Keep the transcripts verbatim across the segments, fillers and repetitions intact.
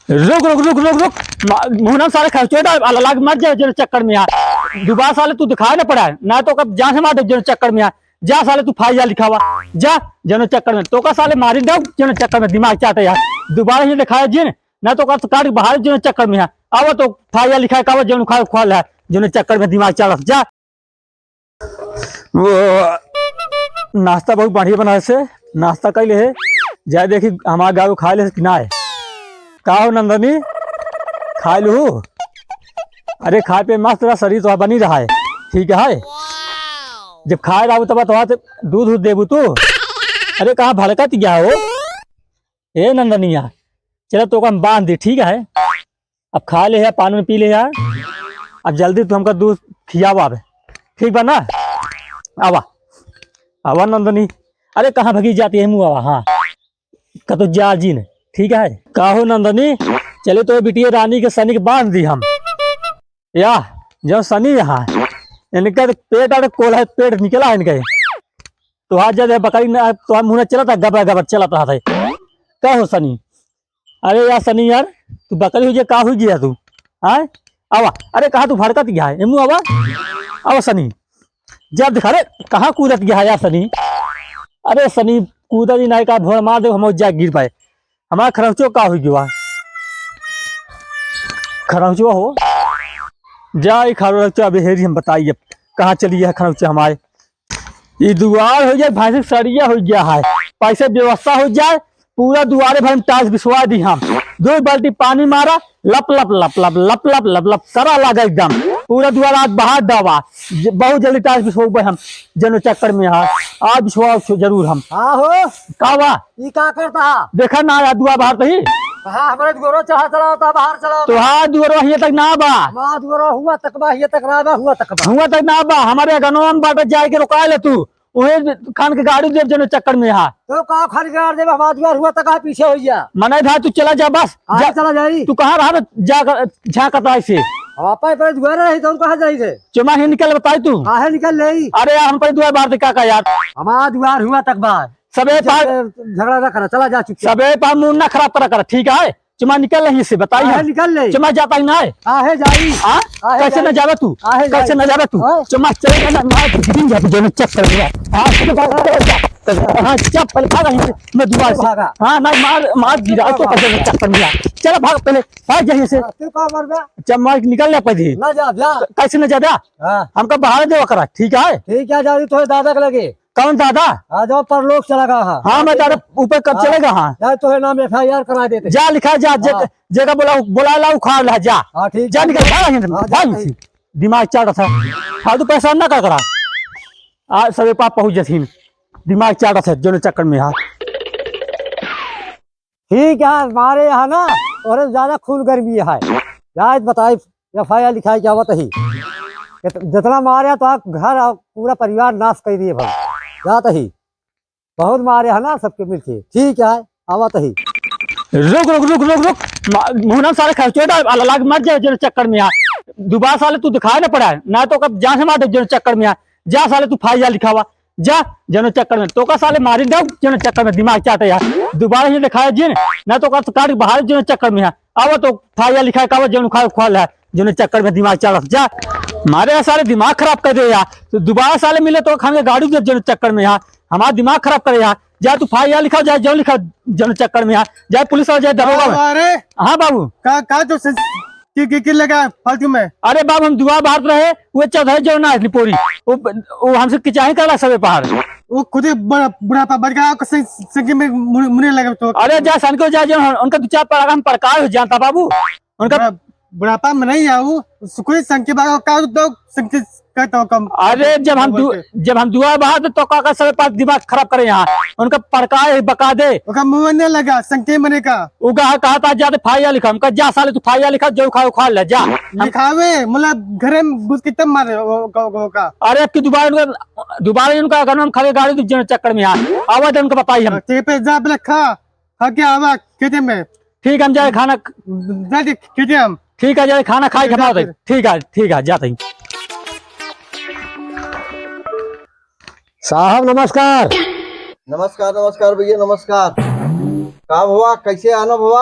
रुक, रुक, रुक, रुक, रुक। मा-, मुहना साले खर्चो डाल, अलग मत जाए जौन चक्कर में यहाँ। दोबारा साले तू दिखाए ना पड़ा है, ना तो कब जान से मार दे जौन चक्कर में यहाँ। जा साले तू फाइल जा लिखावा, जा जौन चक्कर में। तो का साले मारी दो जौन चक्कर में दिमाग चाटे यार। दोबारा ये दिखाए जिन, ना तो का तो काट के बाहर जौन चक्कर में यहाँ। आवा तो फाइल जा लिखाए कावा जौन उखाड़ उखाड़ है, जौन चक्कर में दिमाग चाटत जा। वो नाश्ता बहुत बढ़िया बनाए से, नाश्ता कइले है, जाए देखी हमार गाँव खाए ले कि ना है। का हो नंदनी, खाए लू? अरे खाए पे मस्त रहा, शरीर तो बनी रहा है, ठीक है। जब खाए रहू तब तो दूध दूध देबू तू। अरे कहाँ भड़कत गया हो? ए नंदनिया, चला तो हम बांध दी, ठीक है। अब खा ले है, पानी पी ले है, अब जल्दी तू हमका दूध खियावा अब, ठीक बा ना? आवा, आवा नंदनी। अरे कहाँ भगी जाती है मुँह आवा, हाँ, कतो जा जिन, ठीक है। का हो नंदनी, चले तो बिटिया रानी के सनी के बांध दी हम। या, जो सनी यहाँ, इनका तो पेट आड़े कोल है, पेट निकला है इनका। तो आज जब बकरी ना, तो हम मुँह चला था, गबर गबर चला था। का हो सनी? अरे यार सनी यार, तू बकरी हो गया, का हो गया तू? हाँ, आवा। अरे कहाँ तू भड़कत गया है? एमू आवा, आवा सनी। जब दिखा रे, कहाँ कूदत गया है यार सनी? अरे सनी, कूदा जी नाई का भोर मार दे, हम जा गिर पाए। हमारा खरौचो का हो गया? खरौचो हो जा, ई खरौचो अभी हेरी हम बताइए कहाँ चली है खरौचो हमारे। ई दुआर हो जाए, भैंस के सड़िया हो गया है, पैसे व्यवस्था हो जाए, पूरा दुआरे भर में टाइल्स बिछवा दी हम। दो बाल्टी पानी मारा, लप लप लप लप लप लप लप लप करा लगा एकदम। पूरा दुआर आज बाहर दवा, ज-, बहुत जल्दी टाइल्स बिछवाबे हम, जनो चक्कर में है, आज बिछवा जरूर हम। हाँ हो। का बा? ई का करता है? देखा ना यार, दुआ बाहर तो ही। कहाँ हमारे दुआरो चढ़ा चला होता, बाहर चला होता। तो हाँ, दुआरो हिया तक ना बा। हमारा दुआरो हुआ तक बा, हिया तक ना बा, हुआ तक बा। हुआ तक ना बा, हमारे गनवा में बाटे, जाए के रोका ले तू। उहे खान के गाड़ी देव जनो चक्कर में हा। तो का खान के गाड़ी देव, हमारा दुआर हुआ तक आ पीछे हो गया। मने भाई तू चला जा बस। हाँ, जा। चला जाई। तू कहाँ रहा जा कर, झांकत रहा इसे? हम आपा पर दुआर रही तो हम कहाँ जाई रे? चुमा ही निकल बताई तू। काहे निकल ले? अरे यार हम पर दुआर बाहर से का का यार? हमारा दुआर हुआ तक बा। सबे पार झगड़ा ना करा, चला जा चुपचाप। सबे पार मूड ना खराब करा कर, ठीक है? चुमा निकल रही से बताई काहे हम। निकल ले? चुमा जाता ही ना है। काहे जाई? हाँ? काहे कैसे जाई? ना जावे तू? काहे कैसे जाई? ना जावे तू? हाँ? चुमा चले ना, ना, दिन जा तू दोनों चक्कर में। हाँ, चुप कर, चुप कर। हाँ, चप्पल भाग यहीं से। मैं दुआ से। भागा। हाँ, ना, मार, मार गिरा तो भागा। कैसे चक्कर में। चल भाग पहले, भाग जाइए से। हाँ, तू का मर गया? चुमा निकल ले पहले। ना जा, जा। कैसे ना जा, जा? हाँ। हमका बाहर देवा करा, ठीक है? ठीक है, जा, तू दादा के लगे। कौन दादा? हाँ, जाओ परलोक चला गया, हाँ। हाँ, मैं दादा ऊपर कब हाँ। चलेगा, हाँ। जा, तो है नाम एफ आई आर करा देते। जा लिखा जा, जे-, हाँ। जेका बोला, बोला ला उखाड़ ला, जा। हाँ, ठीक जा है। निकल, भाग यहाँ से, हाँ, भाग जा। यहाँ से। दिमाग चाटत है। फालतू परेशान ना कर करा। आज सबे पाप पहुँच जथिन। दिमाग चाटत है, जोने चक्कर में, हाँ। ठीक है, हमारे यहाँ ना, और ज्यादा खून गर्मी है। जाए बताई, एफ आई आर लिखाई क्या बात ही। इत-, जितना मारे तो आप घर और पूरा परिवार नाश कर दिए भाई। जात ही। बहुत मारे है ना सबके मिलके। ठीक है, आवत ही। रुक, रुक, रुक, रुक, रुक। मा-, मुहना साले खर्चो डाल, अलग मत जाए, जो चक्कर में आ। दोबारा साले तू दिखाए ना पड़ा है, ना तो कब जान से मार दे, जो चक्कर में आ। जा साले तू फाइल जा लिखावा। जा, जनो चक्कर में। तोका साले मारी दो, जनो चक्कर में दिमाग चाटे यार। दोबारा ये दिखाया जिन, ना तो का तो काट के बाहर जनो चक्कर में है। आवा तो फाइल लिखा है, कावा जनो खा खोल है, जनो चक्कर में दिमाग चाटत। जा, मारे यार साले दिमाग खराब कर दे यार। तो दोबारा साले मिले तो खान के गाड़ी दे जनो चक्कर में यार। हमारा दिमाग खराब करे यार। जा तू फाइल लिखा, जा जनो लिखा जनो चक्कर में यार। जा पुलिस वाला, जा दरोगा में। अरे। हाँ बाबू। का, का जो से की, की, की लगा फालतू में? अरे बाप, हम दुआ बाहर रहे, वो चौधरी जो ना असली पोरी, वो, वो हमसे किचाही करला सबे पहाड़। वो खुद ही बड़ा, बुढ़ापा बढ़ गया, आपको सं-, संगी में मुड़-, मुड़े लगे तो। अरे जा सन को जा, जो हम, उनका दो चार पड़ाका हम पड़काए हो जानता बाबू, उनका बुढ़ा-, बुढ़ापा में नहीं आऊ, सुखी संगी बाबा का दो संगी कहता हूँ कम। अरे जब हम दु-, बोलते। जब हम दुआ बाहर तो, तो का, का सबे पास दिमाग खराब करे यहाँ, उनका पड़काए बका दे। ओका मुंह नहीं लगा, संगी मने का। वो कहा, कहा था जाते फाइल लिखा, हमका जा साले तू फाइल लिखा, जो उखाड़ उखाड़ ले जा। हम लिखावे, मतलब घरे में घुस के तब मारे, ओ, ओ, ओ, ओ, का। अरे, अब की दोबारा उनका, दोबारा उनका अगर हम खड़े गाड़ी तो जन चक्कर में आ, आवाज उनका बताई हम। हाँ, ठीक पे जा, पहले खा, खा के आवा, खेते में। ठीक, हम जाए खाना। जा दे, खेते हम। ठीक है, जाए खाना खाए, ठीक है, खमा दे। फिर। ठीक है, ठीक है, जाते ही। साहब नमस्कार। नमस्कार, नमस्कार भैया, नमस्कार। का भवा, कैसे आना भवा?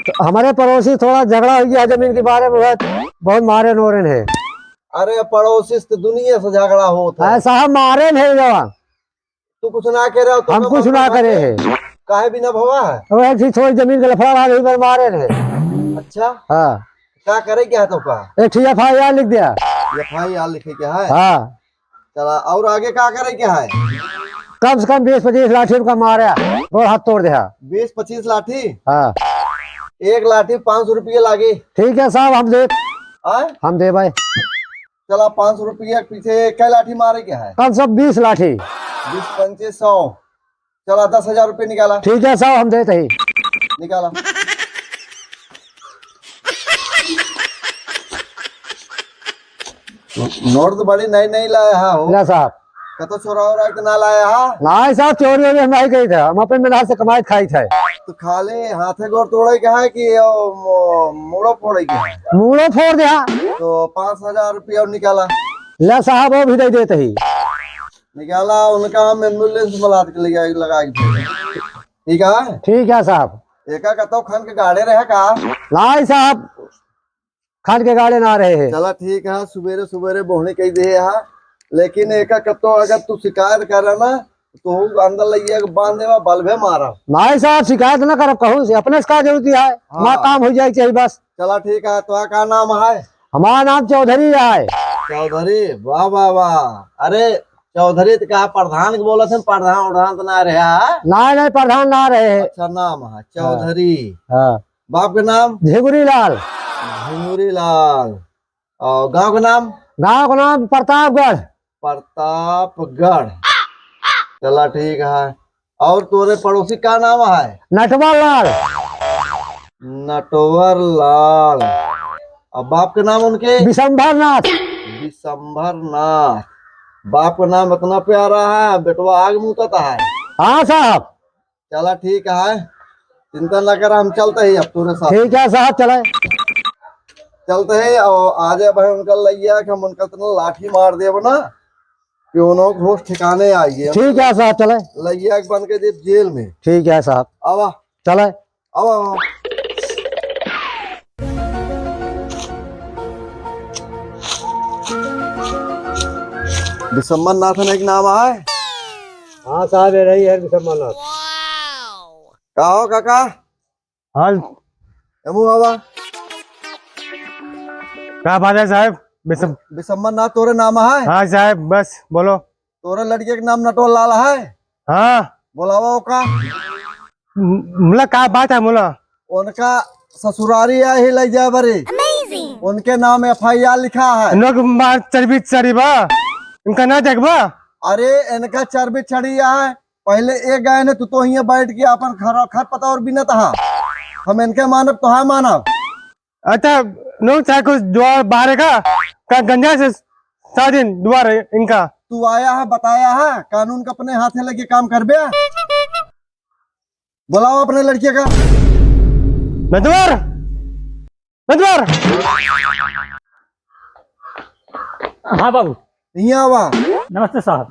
तो हमरे पड़ोसी थोड़ा झगड़ा होइ गया जमीन के बारे में, बहुत, बहुत मारेन ओरेन है। अरे पड़ोसी से तो दुनिया से झगड़ा होत है। अरे साहब मारेन है जवा। तू कुछ ना करे हो तो हम का कुछ ना मामला करे है। काहे बिना भवा है? वो एक ठे थोड़ी जमीन के लफड़ा रहा, यही पर मारेन है। अच्छा। हाँ। का करे क्या तो का? एक ठे F I R लिख दिया। F I R लिखे क्या है? हाँ। चला, और आगे का करे क्या है? कम से कम बीस पच्चीस लाठी उनका मारा, गोड़ हाथ तोड़ दिया। बीस पच्चीस लाठी? हाँ। एक लाठी पाँच सौ रुपये लागे। ठीक है साहब, हम दे, हाँ? हम दे भाई। चला, पाँच सौ रुपये के पीछे कै लाठी मारे क्या है? कम से कम बीस लाठी। बीस पंचे सौ। चला, दस हजार रुपये निकाला। ठीक है साहब, हम देते ही। निकाला। नोट तो बड़ी नई नई लाया हा हो। ना साहब। कतो चोरा ओरा के ना लाया हा? नहीं साहब, चोरी वोरी हम नहीं कही था, हम अपने मेहनत से कमाई खाई था। तो खाली हाथे गोड़ तोड़े के है कि यो मो-, मूड़ो फोड़े के है? मूड़ो फोड़ दे हाँ। तो पाँच हजार रुपया और निकाला। ले साहब, वो भी दे देते ही। निकाला, उनका हम एम्बुलेंस में लाद के ले जाए, लगा के। ठीक है? ठीक है साहब। एका कतो खन के गाड़े रहे का? नहीं साहब, खन के गाड़े ना रहे हैं। चला ठीक है, सुबेरे सुबेरे बोहनी कही दे हा, लेकिन एका कतो अगर तू शिकायत करा ना, तो अंदर लइया के बांध देवा, बल्बे मारा। नहीं साहब, शिकायत ना करब कहूँ से, अपने से का जरूरत है? हाँ। हमारा काम हो जाए चाहिए बस। चला ठीक है, तो का नाम है? हमारा नाम चौधरी है। चौधरी, वाह, वाह, वाह। अरे, चौधरी तो का प्रधान के बोलत हैं, प्रधान उधान तो ना रहे, हाँ? नहीं, नहीं, प्रधान ना रहे हैं। अच्छा, नाम है चौधरी। हाँ। बाप के नाम? झिंगुरी लाल। झिंगुरी लाल। और गांव के नाम? गांव के नाम प्रतापगढ़। प्रतापगढ़। चला ठीक है। और तोरे पड़ोसी का नाम है? नटवर लाल। नटवर लाल। और बाप के नाम उनके? विशंभर नाथ। विशंभर नाथ। बाप का नाम इतना प्यारा है, बेटवा आग मुतत है। हाँ साहब। चला ठीक है, चिंता ना कर, हम चलते ही अब तोरे साथ। ठीक है साहब, चले। चलते ही और आज भाई उनका लइया कि हम उनका इतना लाठी मार देब ना कि उन्हों के होश ठिकाने आ गए। ठीक है साहब, चले। लइया के बन के देब जेल में। ठीक है साहब। आवा। चले। आवा, आवा। विशंभर नाथ है ना एक नाम है? हाँ साहब, ये रही है विशंभर नाथ। का हो काका? हाल? एमू हवा। का बात है साहब? विशम- विशंभर नाथ तोरे नाम है? हाँ साहब, बस बोलो। तोरे लड़के के नाम नटवर लाल है? हाँ। बोलावा ओका। म-, मुला का बात है मुला? उनका ससुरारी आई ही लइ जाए बरे। Amazing। उनके नाम F I R लिखा है। लोग मार चर्बी चढ़ी बा, इनका ना देखबा? अरे इनका चर्बी चढ़ी है, पहले एक गए ने तू तो हियाँ बैठ के अपन खर-, खर पतवार बिनत हा। हम इनके मानब तो है मानब। अच्छा, नो चाहे कुछ दुआ बाहर का, का गंजा से साजिन दुआ रहे इनका। तू आया है, बताया है, कानून का अपने हाथे लेके काम करबे। बुलाओ अपने लड़के का। नटवर, नटवर। हाँ बाबू। यहाँ आवा। नमस्ते साहब।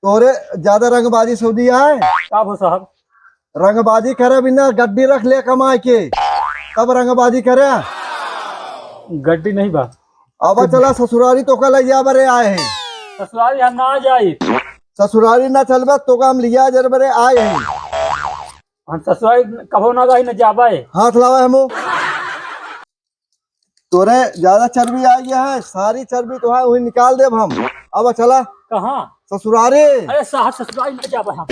तोरे ज्यादा रंगबाजी सऊदी आए? का हो साहब? रंगबाजी करे बिना गड्डी रख ले कमाए के, तब रंगबाजी करे। गड्डी नहीं बा। अब चला ससुरारी तो का लइ जा बरे आए हैं। ससुरारी हम ना जाई। ससुरारी ना चलबे तो का हम लिया जर बरे आए हैं। हम ससुरारी कभो ना जाई, ना जाबे। हाथ लावा हमो। तोरे ज्यादा चर्बी आ गया है, सारी चर्बी तो है वही निकाल देब हम। अब चला। कहाँ? ससुरारी। अरे साहब, ससुरारी ना जाबे हम।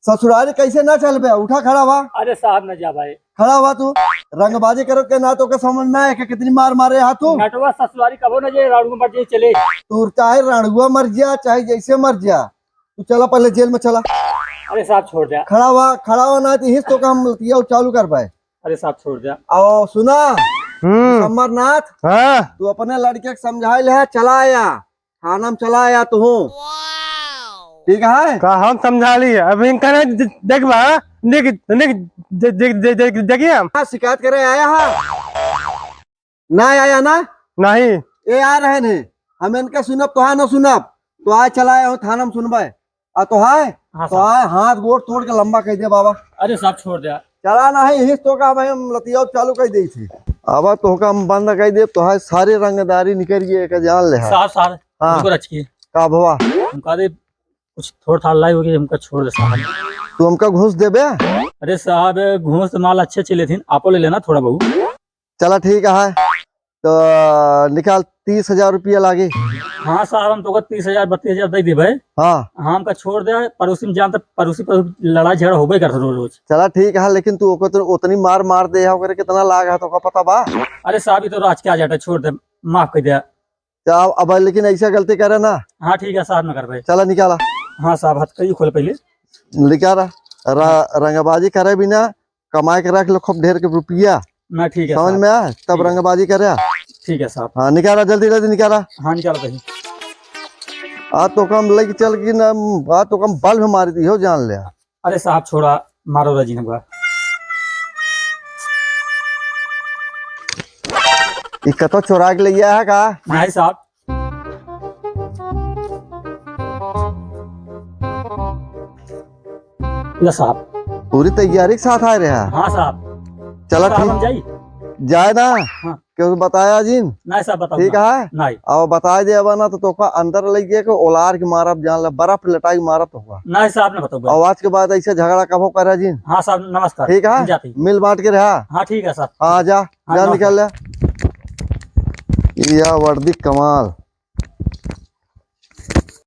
ससुरारी कैसे ना चलबे? उठा खड़ा हुआ। अरे साहब, ना जाबे। खड़ा हुआ तू। रंगबाजी करत के ना तो के समझ में आए कि कितनी मार मारे हा तू। नटवर ससुरारी कबो ना जाए, राड़ुआ मर जाए चले। तू चाहे राड़ुआ मर जा, चाहे जैसे मर जा, तू चला पहले जेल में चला। अरे साहब, छोड़ दे। खड़ा हुआ, खड़ा हुआ ना तो हिस तो काम लतिया चालू कर पाए। अरे साहब, छोड़ दे। और सुना, हम्म। विशंभर नाथ, हाँ। तू अपने लड़के के समझाई ले, चला आया, थाना में चला आया तू। ठीक है? का हम समझा ली? अब इनका ना दे-, देखबा, देख, देख, दे-, दे-, दे-, दे-, देखिए हम। हाँ, शिकायत करे आया है? ना आया ना? नहीं। ए आ रहे ने, हम इनका सुनब, तोहार ना सुनब, तोहार चला आया हो थाना में सुनबे। आ तोहार, हाँ, तो साहब। आए हाथ गोड़ तोड़ के लंबा कह दे बाबा। अरे साहब, छोड़ दे। चला नहीं, हिस तो का भाई हम लतियाव चालू कर दी थी। अब तो का हम बंद कर दे, तो है सारी रंगदारी निकल गई, एक जान ले है। साहब, साहब, हाँ। रुको रचिए। का भवा? हम कह दे, कुछ थोड़ा था लाई होगी, हमका छोड़ दे साहब। तू हमका घूस देबे? अरे साहब, घूस तो माल अच्छे अच्छे लेथिन, आपो ले लेना थोड़ा बहुत। चला ठीक है, तो निकाल, तीस हजार रुपया लागे। हाँ साहब, हम तोका तीस हजार, बत्तीस हजार दे देबे। हाँ। हाँ, हमका छोड़ दे, पड़ोसी में जानत, पड़ोसी पर लड़ाई झगड़ा होबे करत रोज रोज। चला ठीक है, लेकिन तू ओकर तो उतनी मार मार दे है, ओकरे कितना लाग है, तोका पता बा? अरे साहब, ई तो राज के आ जाता, छोड़ दे, माफ कर दे। चल, अब लेकिन ऐसा गलती करे ना। हाँ, ठीक है साहब, ना करबे। चला निकाला। हाँ साहब, हथकड़ी खोल पहले। निकाला। र-, रंगबाजी करे बिना, कमाए के रख लो खूब ढेर के रुपया। ना, ठीक है समझ साहब। में आए, तब ठीक है। रंगबाजी करे। ठीक है साहब। हाँ, निकाला, जल्दी जल्दी निकाला। हाँ, निकाला भाई। आज तो कम लेके चल के ना, आज तो कम बल में मार दी हो, जान ले। अरे साहब, छोड़ा, मारो रजी ना बा। ई कतो चोरा के ले आया है का? नहीं साहब। ला साहब। पूरी तैयारी के साथ आए रहे हैं। हाँ साहब। चला साहब, ठीक। हम जाई? जाए ना। हाँ। केहू बताया जिन? नहीं साहब, बताओ ठीक ना। है? नहीं। अब बताए दे अब ना तो तोका अंदर ले गए के ओलार के मारब, जान ले, बर्फ लटाई मारब तोका। नहीं साहब, ना बताओ भाई। और आज के बाद ऐसे झगड़ा कबो करे जिन? हाँ साहब, नमस्कार। ठीक है? हम जाते हैं। मिल बांट के रहा। हाँ, ठीक है साहब। हाँ, जा, हाँ, जा नमस्कार। निकाल ले। यह वर्दी कमाल।